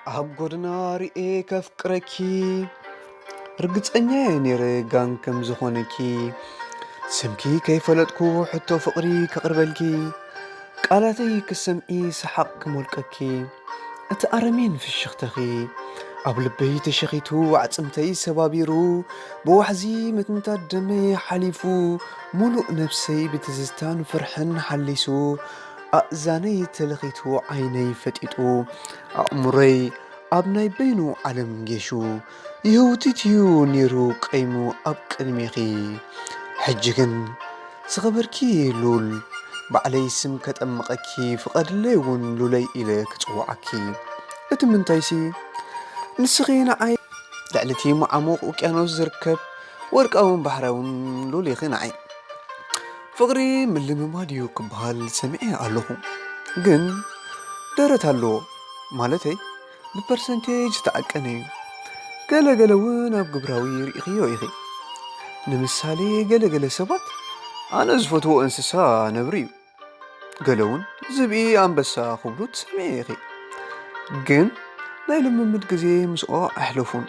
ኣብ ጎድና ርኤ ከፍቅረኪ ርግጸኛ እየ ነይረ ጋን ከም ዝኾነኪ። ስምኪ ከይፈለጥኩ ሕቶ ፍቕሪ ከቕርበልኪ፣ ቃላተይ ክሰምዒ ሰሓቕ ክሞልቀኪ። እቲ ኣረሜን ፍሽኽተኺ ኣብ ልበይ ተሸኺቱ ኣዕጽምተይ ሰባቢሩ፣ ብዋሕዚ ምትንታት ደመይ ሓሊፉ፣ ሙሉእ ነብሰይ ብትዝታን ፍርሕን ሓሊሱ፣ ኣእዛነይ ተለኺቱ ዓይነይ ፈጢጡ፣ ኣእምሮይ ኣብ ናይ በይኑ ዓለም ጌሹ፣ ይህውትት እዩ ነይሩ ቀይሙ ኣብ ቅድሜኺ። ሕጂ ግን ዝኸበርኪ ሉል፣ ባዕለይ ስም ከጠምቐኪ ፍቐድለይ እውን ሉለይ ኢለ ክጽውዓኪ። እቲ ምንታይሲ ንስኺ ንዓይ ልዕሊ እቲ መዓሙቕ ውቅያኖስ ዝርከብ ወርቃውን ባሕራውን ሉል ኢኺ ንዓይ። ፍቕሪ ምልምማድ እዩ ክበሃል ሰሚዐ ኣለኹ። ግን ደረት ኣለዎ፣ ማለተይ ብፐርሰንቴጅ ዝተዓቀነ እዩ። ገለ ገለ እውን ኣብ ግብራዊ ርኢኽዮ ኢኺ። ንምሳሌ ገለ ገለ ሰባት ኣነ ዝፈትዎ እንስሳ ነብሪ እዩ፣ ገለ እውን ዝብኢ ኣንበሳ ክብሉ ትሰምዒ ኢኺ። ግን ናይ ልምምድ ግዜ ምስኦ ኣሕለፉን።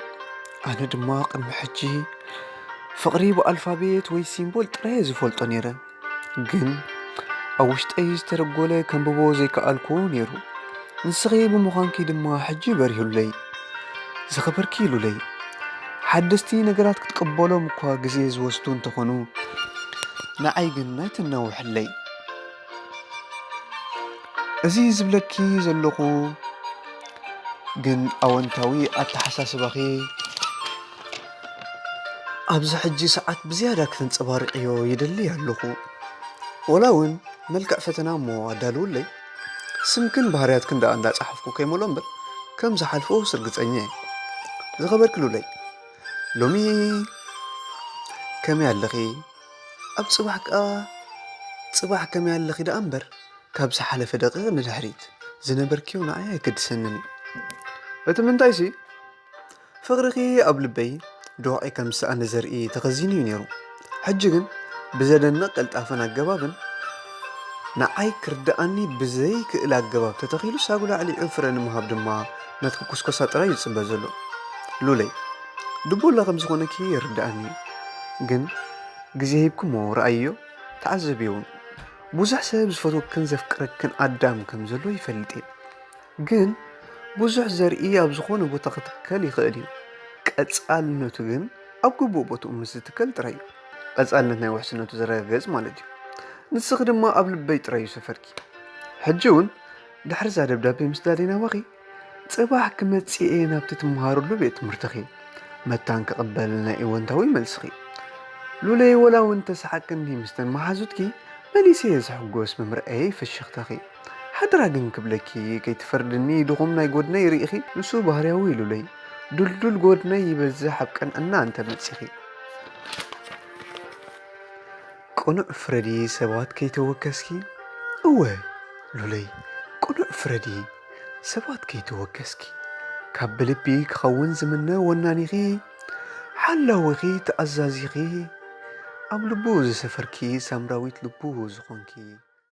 ኣነ ድማ ቅድሚ ሕጂ ፍቕሪ ብኣልፋቤት ወይ ሲምቦል ጥራይ ዝፈልጦ ነይረ። ግን ኣብ ውሽጠይ ዝተረጎለ ከንብቦ ዘይከኣልኩ ነይሩ። ንስኺ ብምዃንኪ ድማ ሕጂ በሪሁለይ። ዝኸበርኪ ሉለይ፣ ሓደስቲ ነገራት ክትቅበሎም እኳ ግዜ ዝወስዱ እንተኾኑ፣ ንዓይ ግን ኣይትናውሕለይ። እዚ ዝብለኪ ዘለኹ ግን ኣወንታዊ ኣተሓሳስባኺ ኣብዚ ሕጂ ሰዓት ብዝያዳ ክተንጸባርቕዮ ይደሊ ኣለኹ። ወላ እውን መልክዕ ፈተና እሞ ኣዳልውለይ። ስምክን ባህርያትክን ደኣ እንዳጸሓፍኩ ከይመሎ እምበር ከም ዝሓልፎስ ርግጸኛ እየ። ዝኸበርኪ ሉለይ፣ ሎሚ ከመይ ኣለኺ? ኣብ ጽባሕ ከኣ ጽባሕ ከመይ ኣለኺ ደኣ እምበር፣ ካብ ዝሓለፈ ደቂቕ ንድሕሪት ዝነበርክዮ ንዓይ ኣይገድሰንን እዩ። እቲ ምንታይሲ፣ ፍቕርኺ ኣብ ልበይ ዶቒ ከም ዝሰኣነ ዘርኢ ተኸዚኑ እዩ ነይሩ። ሕጂ ግን ብዘደንቕ ቅልጣፈን ኣገባብን ንዓይ ክርድኣኒ ብዘይክእል ኣገባብ ተተኺሉ ሳጉ ላዕሊዑ ፍረ ንምሃብ ድማ ናትኪ ኩስኮሳ ጥራይ እዩ ዝጽበ ዘሎ። ሉለይ፣ ድቦላ ከም ዝኾነኪ ይርድኣኒ እዩ። ግን ግዜ ሂብክሞ ረኣይዮ፣ ተዓዘብዮ እውን። ብዙሕ ሰብ ዝፈትወክን ዘፍቅረክን ኣዳም ከም ዘሎ ይፈልጥ እየ። ግን ብዙሕ ዘርኢ ኣብ ዝኾነ ቦታ ክትከል ይኽእል እዩ። ቀጻልነቱ ግን ኣብ ግቡእ ቦትኡ ምስ ዝትከል ጥራይ እዩ። ቀጻልነት ናይ ውሕስነቱ ዝረጋገጽ ማለት እዩ። ንስኺ ድማ ኣብ ልበይ ጥራይ እዩ ሰፈርኪ። ሕጂ እውን ድሕሪ እዛ ደብዳቤ ምስዳለይ ናባኺ፣ ጽባሕ ክመጽእ እየ ናብቲ ትመሃርሉ ቤት ትምህርትኺ። መታን ክቕበል ናይ እወንታዊ መልስኺ። ሉለይ፣ ወላ እውን ተሰሓቅኒ ምስተን መሓዙትኪ መሊሰ እየ ዝሕጎስ ብምርኣየይ ፍሽኽታኺ። ሓደራ ግን ክብለኪ ከይትፈርድኒ ድኹም ናይ ጎድነይ ርኢኺ። ንሱ ባህርያዊ ሉለይ፣ ድልዱል ጎድነይ ይበዝሕ ኣብ ቅንዕና እንተ መጺኺ። ቅኑዕ ፍረዲ ሰባት ከይተወከስኪ። እወ ሉለይ፣ ቅኑዕ ፍረዲ ሰባት ከይተወከስኪ። ካብ ብልቢ ክኸውን ዝምነ ወናኒኺ፣ ሓላዊኺ፣ ተኣዛዚኺ፣ ኣብ ልቡ ዝሰፈርኪ ሳምራዊት ልቡ ዝኾንኪ።